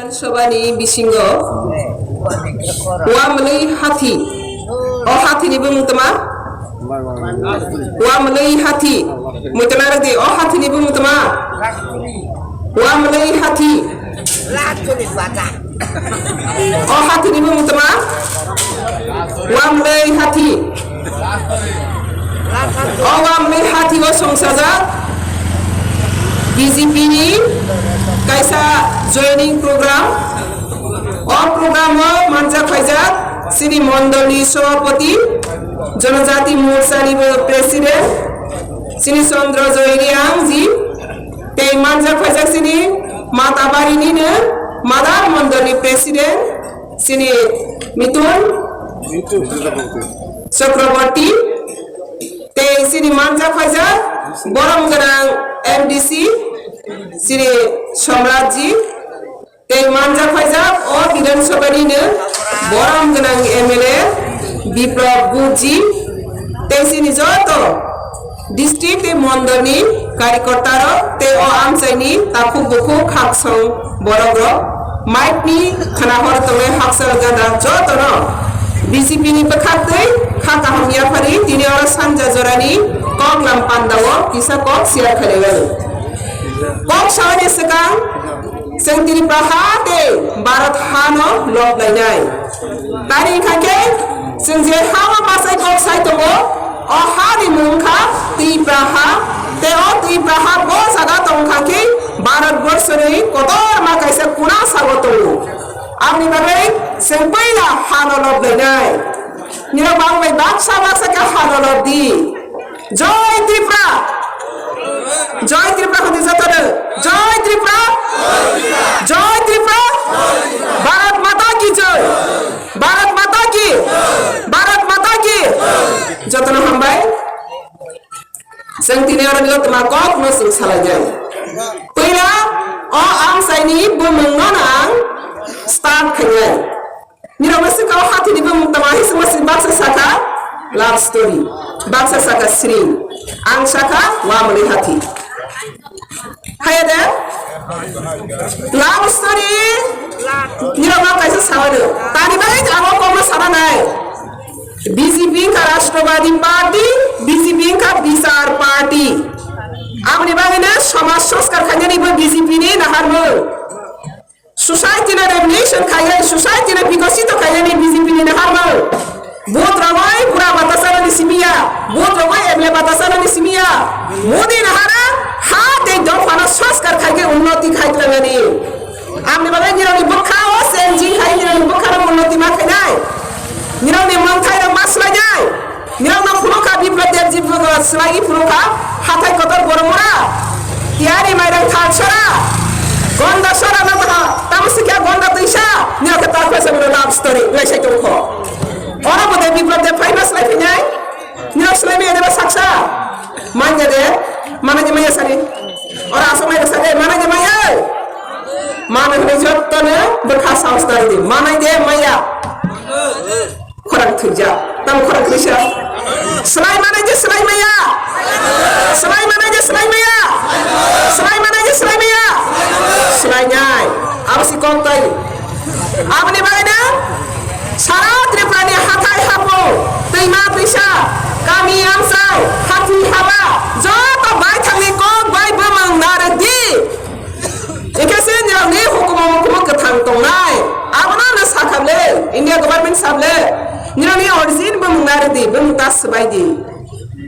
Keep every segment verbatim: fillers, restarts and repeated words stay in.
Sabani bisingo Wamlwi Hathi. O hathini bumung tama? Wamlwi Hathi. Muitana rwdi, o hathini bumung tama? Wamlwi Hathi. O hathini bumung tama? Wamlwi Hathi. O Wamlwi Hathi o songsajak B J P ni kaisa joining program. O program o manjak khaijak chini mondol ni sabhapati, Janajati Morcha ni bo president, chini Chandra Joy Reang ji, tei manjak khaijak chini Matabari ni no Madar mondol ni president, chini Mitun Chakraborty, tei chini manjak khaijak borom gwnang M D C chini Somrat ji, tei manjak khaijak o Bidhan Sabha ni no borom gwnang M L A Biplab Gup ji, tei chini joto district tei mondol ni karikorta rok tei o amchai ni takhuk bukhuk khaksong borok rok, mic ni khna hor tongnai hakchal gana joto no B J P ni bwkhak tei kha kaham yaphari tini oro sanja jora ni koklam panda o kisa kok share khlai mano. Kok sa ni swkang chwng Tripura ha tei Bharat ha no lob lainai. Tari wngkha khe chwng je ha o bachai kok sai tongo, o ha ni mung wngkha Tripura ha, tei o Tripura ha bo jaga tongkha khe Bharat borsho ni kotorma kaisa kuna sago tongo. Aboni bagwi chwng puila ha no lob lainai. Nirok bang bai baksa baksa khe ha no lob di. Joy Tripura! Joy Tripura hwnwi jotono. Joy Tripura! Joy Tripura! Bharat Mata ki joy! Bharat Mata ki! Bharat Mata ki! Jotono hambai. Chwng tini oro nilo tma kok no chwng salai jai. Puila o amchai ni bumung no ang start khainai. Nirok no swkang o hathini bumung tama hai swngma si baksa sakha love story, baksa sakha siring, ang sakha Wamlwi Hathi. Haya de? Love story. Nirok no kaisa sawi do. Tani bagwi ang o kok no sana nai. B J P wngkha Rashtrabadi Party, B J P wngkha Bichar Party. Aboni bagwi no somaj sanskar khainani bo B J P ni naharmung. Society no revolution khainai, society no bikosito khainani B J P ni naharmung. Vote rogwi bura bata chanani simiya, vote rogwi M L A bata chanani simiya. Modi nahara ha tei dopha no sanskar khaikhe unnoti khai twlangnani. Aboni bagwi nirokni bwkha o changing khai nirokni bwkha no unnoti ma khainai. Nirokni mwngthai rok ma swlainai. Nirok no phunukha Biplab Deb ji bo swlaiwi phunukha. Hathai kotor borok mora. Tiyari mairang thal sora. Gonda sora no tamo sikya gonda twisa. Nirok khe ta khwsa bono love story lai sai tongkho. Oro bo de Biplab Deb phai ma swlai phinai. Nirok swlai maya de ba saksa. Manya de. Mana de maya sari. Oro asok maya sari. Mana de maya. Mana hwnwi jotto no bwkha saos tari di. Mana de maya. Khorang thwijak. Tamo khorang thwijak. Swlai mana de swlai maya. Swlai mana de swlai maya. Swlai mana de swlai maya. Swlai nai. Abo si kok tai. Aboni bagwi na sara Tripura ni hathai hapo, twima twisa, kami amchai, hathi haba, joto baithangni kok bai bwmwng narwk di. Hingke se nirokni hukumu mukumu kwthang tongnai. Abono no sakha le, India government sable. Nirokni origin bwmwng narwk di, bwmwng ta swbai di.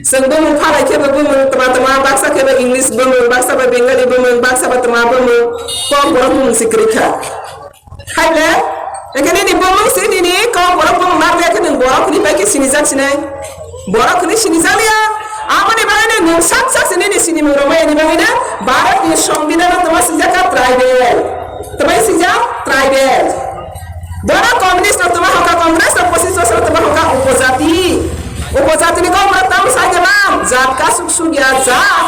Chwng bwmwng phalai khe bo bwmwng tma tma, baksa khe bo English bwmwng, baksa bo Bengali bwmwng, baksa bo tma bwmwng, kok borok bwmwng se kwrwi kha. Hai le, ekhe nini bwmwng se nini kok borok bwmwng narwk ya khe nwng borok hwnwi pai khe sinijak sinai. Borok hwnwi sinijak liya. Aboni bagwi no nwng sak sak se nini sinimung rwmani bagwi no Bharat ni Songbidan o tma swijak kha tribal. Tma swijak tribal. Borok communist rok tma hokha, Congress rok pochis bosor tma hokha upojati. Upojati ni kok borok tamo sai de mang, jat ka suk suk ya jat.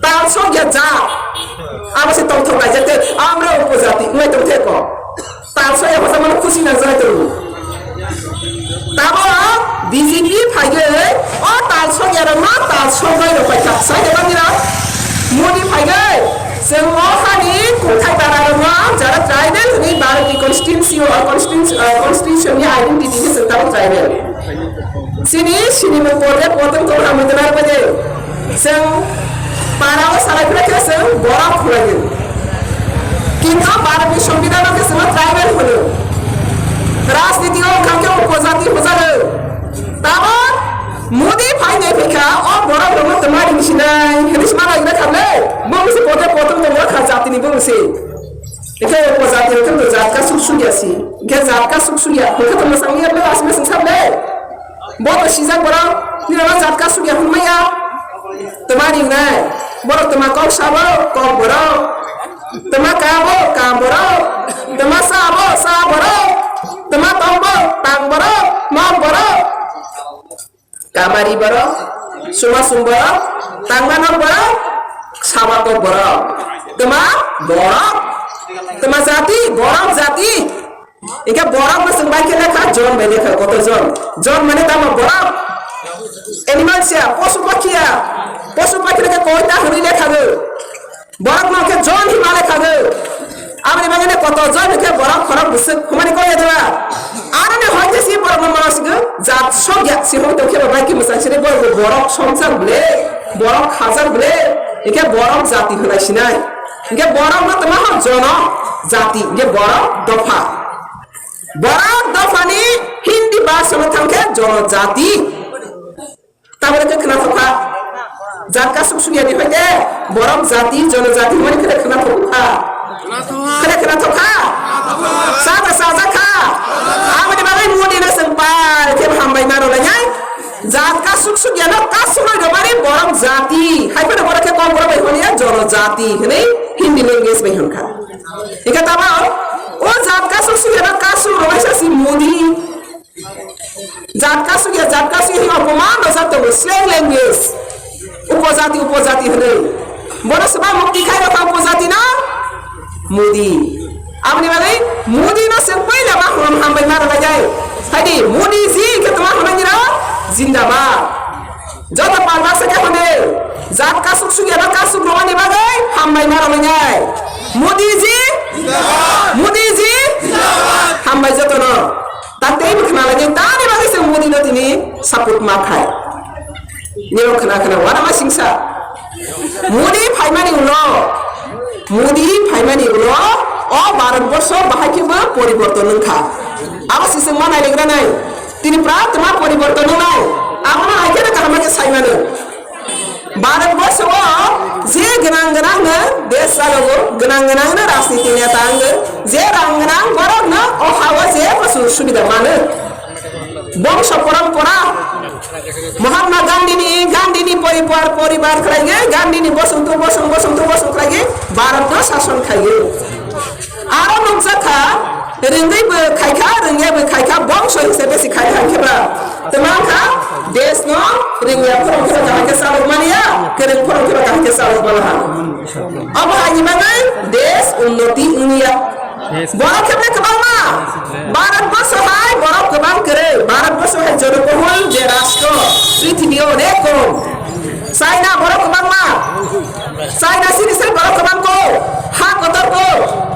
Tal sok ya jat. Abo se tongthok laijak tei, amra upojati wngwi tong the ko. Tal sok ya bwsa mano khusi nang jai tongo. Tamo B J P phaigwi o tal sok ya rokno tal sok bai rok pai kha. Sai de bangni rok. Modi phaigwi chwng o hani kungthai dara rokno Constituency o, constituency, uh, constitution ni identity khe chwng tabuk tribal. Chini sinimung porre potom tong hamwi tongna rwbaide. Chwng para o salai phira khe chwng borok khwlaio. Kintu Bharat ni Songbidan o khe chwngno tribal hwno. Rajniti o wngkha khe upojati hwnjago. Tabuk Modi phai nai phai kha, o borok rokno twma ring sinai hwnwi sma lai kha le. Bo misi porre potom tong kha jati ni bo misi. Hingke upojati hingke to jat kasuk sukya si. Hingke jat kasuk sukya. Hingke to mwsang ya ble asme sing sable. Bo to sijak borok. Nirok jat kasuk ya hwnmaya. Twma ringnai. Borok twma kok sabo, kok borok. Twma kabo, kam borok. Twma sabo, sa borok. Twma tongbo, tang borok, nok borok. Kamari borok, sumasung borok, tangmanok borok, sabakok borok. Twma borok, twma jati, borok jati. Hingke borok no chwng bai khe lekha, jon bai lekha, koto jon. Jon mane tamo borok. Animals ya, posu pakhi ya. Posu pakhi no khe koita hwnwi lekha go. Borok no khe jon hi male khago. Aboni bagwi no koto jon khe borok khorok bwswk humani koi ya diba? Aro ni hoi khe si borok no mano sigo jat sogya si hoi tong khe ba bai khe mwsang sini borok bo borok somjak ble, borok khajak ble, hingke borok jati hwnai sinai. Hingke borok no tama ho jono jati, hingke borok dopha. Borok dopha ni Hindi bhasha no thang khe jono jati. Tabole khe khwnathok kha. Jat kasuk sukya ni hoite borok jati, jonojati hwnmani khwna khwnathok kha. Khwna khwnathok kha. Sa ta sajak kha. Aboni bagwi Modi no chwng pal khe hambai ma rwlainai. Jat kasuk sukya no kasuk rwmani borok jati. Hai phano borok khe kok borok bai hwnwi ya jonojati hwnwi Hindi language bai hwn kha. Hingke tamo o jat kasuk sukya no kasuk rwlaisa si Modi. Jat kasuk ya, jat kasuk ya, hino apman rojak tongo, slang language. Upojati, upojati hwnwi. Bono swbang mukti khai rokha upojati no? Modi. Aboni bagwi Modi no chwng puila ma hwnam hambai ma rwlai jai. Haidi, Modi ji hwnkhe tongma hwnani rok? Jindabad. Joto palbak se khe hwnwi. Jat kasuk suk ya ba kasuk romani bagwi hambai ma rwlai jai. Modi ji? Jindabad. Modi ji? Jindabad. Hambai joto no. Ta tei bo khna lai, tani bagwi se Modi no tini support ma khai. Niro khna khna, wana ma singsa. Modi phaimani ulo, Modi phaimani ulo, o Bharat borsho bahai khe bo poriborton wngkha. Abo sising ma nai legra nai. Tini pra tma poriborton wngnai. Abono hai khe kaham khe sai mano. Bharat borsho o je gwnang gwnang no desh chalogo, gwnang gwnang no rajniti neta wngo, je rang gwnang borok no o ha o je bo subida mano. Bongso porompora Mahatma Gandhi ni, Gandhi ni poribar, poribar khlai ge, Gandhi ni bosong to bosong, bosong to bosong khlai ge, Bharat no sason khai ge. Aro nukjakha, rwngwi bo khaikha, rwngya bo khaikha, bongso hisabe se khaikha, hinkhe ba twmang kha, desh no rwngya phorong khe ba kaham khe chalok manya, kwrwng phorong khe ba kaham khe chalok mano ha. Obo haini bagwi desh unnoti wngya. Borok khe ble kwbangma, Bharat borsho hai borok kwbang kwrwi, Bharat borsho hai jonobohul je rashtra, prithibi o onek kom. China borok kwbangma. China sini se borok kwbang ko. Ha kotor ko.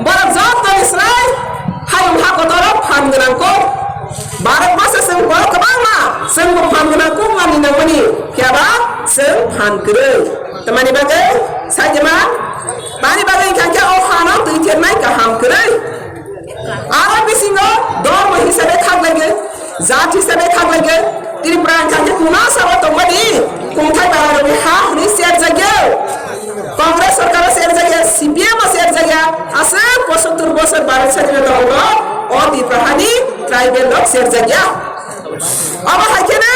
Borok joto ni srai. Hayung ha kotor o phan gwnang ko. Bharat borsho chwng borok kwbangma. Chwng bo phan gwnang ko wngmani nangmani. Phiya ba chwng phan kwrwi. Tamani bagwi saijima. Bani bagwi kha khe o hano twi thernai kaham kwrwi. Aro bisingo dhormo hisabe khaklaigo, jat hisabe khaklaigo. Tripura wngkha khe kuna sabo tongmani kungthai bararokni ha hwnwi serjakya. Congress sorkaro serjakya, C P M o serjakya, aswk pochattor bosor Bharat sadhinota ulo o Tripura hani tribal rok serjakya. Obo hai kheno